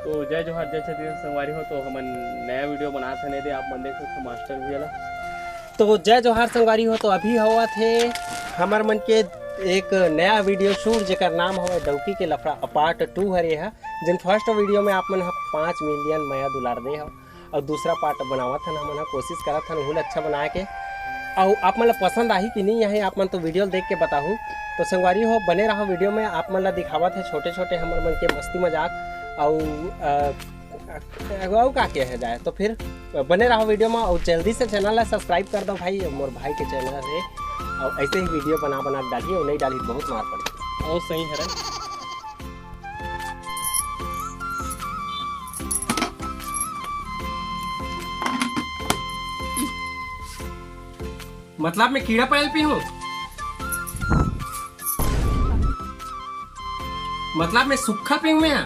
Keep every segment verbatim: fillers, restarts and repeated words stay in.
तो जय जोहार, जय छत्तीसगढ़ संगवारी हो। तो हमन नया वीडियो बनात हन, एदे आप मन देख सकथो मास्टर भैया ला। तो जय जोहार संगवारी हो। तो अभी होवत हे हमर मन के एक नया वीडियो शूट, जेकर नाम हवय डौकी के लफड़ा पार्ट टू हरे ह, जेन फर्स्ट वीडियो में आप मन ह पाँच मिलियन मया दुलार दे हव। अउ दूसरा पार्ट बनावत हन, हमन ह कोशिश करत हन उहू ल अच्छा बनाए के। अउ आप मन ल पसंद आही कि नहीं आही, आप मन तो वीडियो ल देख के बताहू। तो संगवारी हो, बने रहो वीडियो में, आप मन ल दिखावत हे छोटे छोटे हमर मन के मस्ती मजाक। अउ अ, अउ का किया जाए, तो फिर बने रहो वीडियो में। अउ जल्दी से चैनल ला सब्सक्राइब कर दो भाई, मोर भाई के चैनल है। अउ ऐसे ही वीडियो बना बना के डालही, अउ नहीं डालही बहुत मार पड़ी। अउ सही हरे। मतलब मैं कीड़ा पायल पीहूँ? मतलब मैं सुक्खा पीहूँ मैं?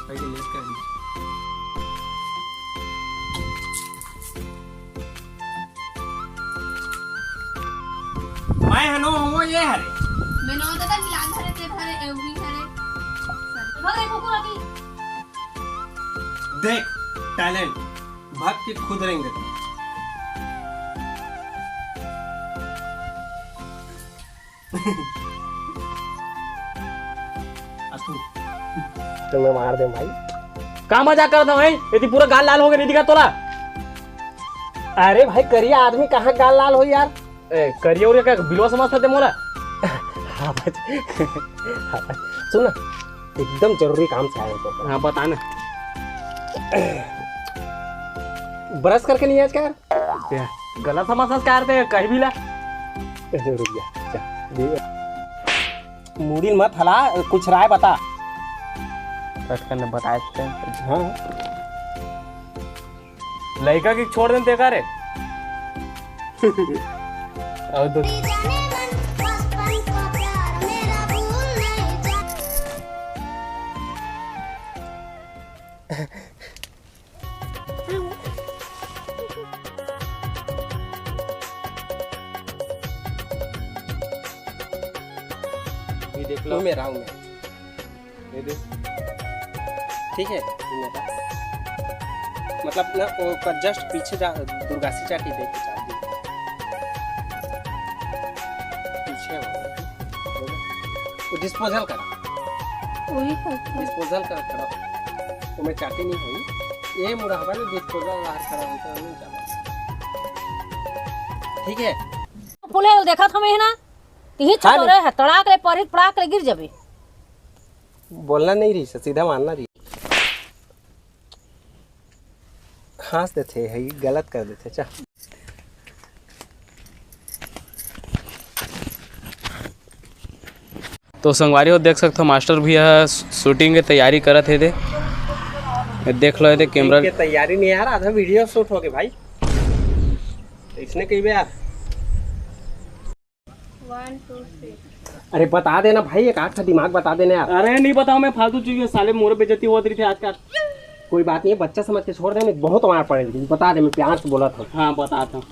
पहले लेट कर दी। मैं हनो हूँ ये हरे। मैं नौ दादा मिला धरे ते धरे एवरी हरे। भग रे कुकुर अभी। देख टैलेंट, भाग के खुद रेंगत। अतु। तुम्हें मार दे भाई। का मजाक करत हव भाई? एती पूरा गाल लाल हो गए, नहीं दिखा तोला? अरे भाई, करिया आदमी कहाँ गाल लाल हो यार? ए, करिया उरिया का बिलवा समझ सकते मोला? हाँ भाई। हाँ भाई। सुन ना, एकदम जरूरी काम से आया हूँ तो। हाँ, बता ना। ब्रश करके नहीं आज का यार? गलत समझ संस्कार थे कहीं भी ला। रुक जा, जा। मुड़ी मत हला, कुछ राय बता। कट करने बताए थे। हाँ। लड़का की छोड़ देते का रे? और दो। ये देख लो। मैं रहा हूँ मैं। ये देख। ठीक है, ये मेरा। मतलब ना, वो का जस्ट पीछे जा, दुर्गासी चाटी देख के चाटी। पीछे हो। वो डिस्पोजल करा। वही करता। डिस्पोजल करा, करा। वो मैं चाटी नहीं हुई। ये मुराहबा में डिस्पोजल बाहर करा होता है, नहीं जाना। ठीक है। फूले देखत हमें है ना, तिही हाँ, चटोरे है, तड़ाक ले परी, पड़ाक ले गिर जाबे। बोलना नहीं रही, सीधा मारना रही। हंस देथे, है गलत कर देथे, चा। तो संगवारी हो, देख सकथो, मास्टर भैया शूटिंग के तैयारी करत हे दे। ये देख लो, ये दे कैमरा के तैयारी नहीं यार, आधा वीडियो शूट हो गए भाई। इसने कही बे यार। One, two, three। अरे बता देना भाई, एक आध ठा दिमाग बता देना यार। अरे नहीं बताओ, मैं फालतू चीज, साले मोर बेइज्जती होत रही थे आजकल। कोई बात नहीं है, बच्चा समझ के छोड़ दे, नहीं बहुत मार पड़ेगी, बता दे, मैं प्यार से बोला था। हाँ, बताता हूँ।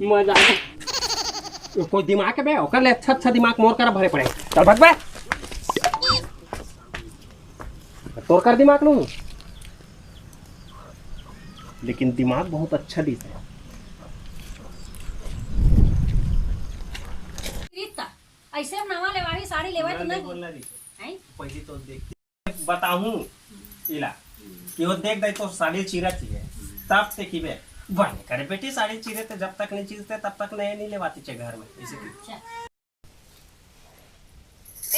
मजा आ गया। कोई दिमाग है बे? ओकर ले अच्छा, अच्छा दिमाग मोर करा भरे पड़े। चल भग बे। तोर कर दिमाग लूं, लेकिन दिमाग बहुत अच्छा दिस है। रीता, ऐसे नवा लेवारी साड़ी लेवा तो नहीं। बोलना रही। हैं? पहली तो देख बताहूँ इला कि वो देख दे तो साड़ी चीरा चाहिए, तब ते की बे बने करे बेटी, साड़ी चीरे ते जब तक नहीं चीरते तब तक नए नहीं लेवाती चे घर में, इसे की। अच्छा।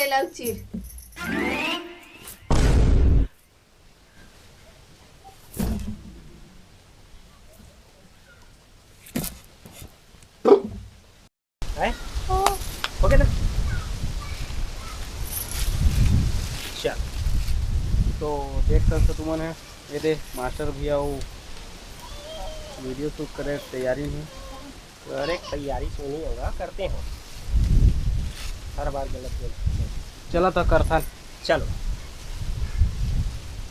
एला चीर। हैं? हो गया ना? चल। तो देख सकते तुमन है, ये दे मास्टर भैया वो वीडियो शूट करे तैयारी में। अरे तैयारी से नहीं होगा, करते हैं। हर बार गलत बोलते हैं। चला तो करथन। चलो।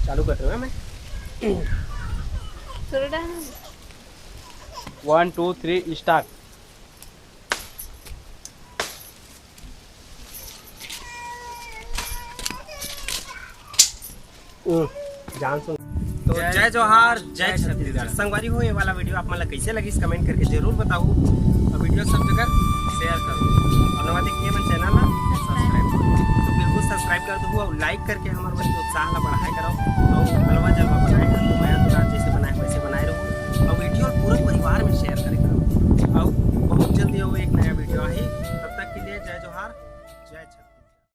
चालू कर रहे मैं। One, two, three, start। हम्म, जान सुन। तो जय जोहार, जय छत्तीसगढ़। संगवारी हो, ये वाला वीडियो आप मन ला कैसे लगिस, कमेंट करके जरूर बताओ। और वीडियो सब जगह शेयर करो। और नवा देखिए मन चैनल ला सब्सक्राइब करो। तो बिल्कुल सब्सक्राइब कर दो और लाइक करके हमारे मन के उत्साह ला बढ़ाए करो। और हलवा जलवा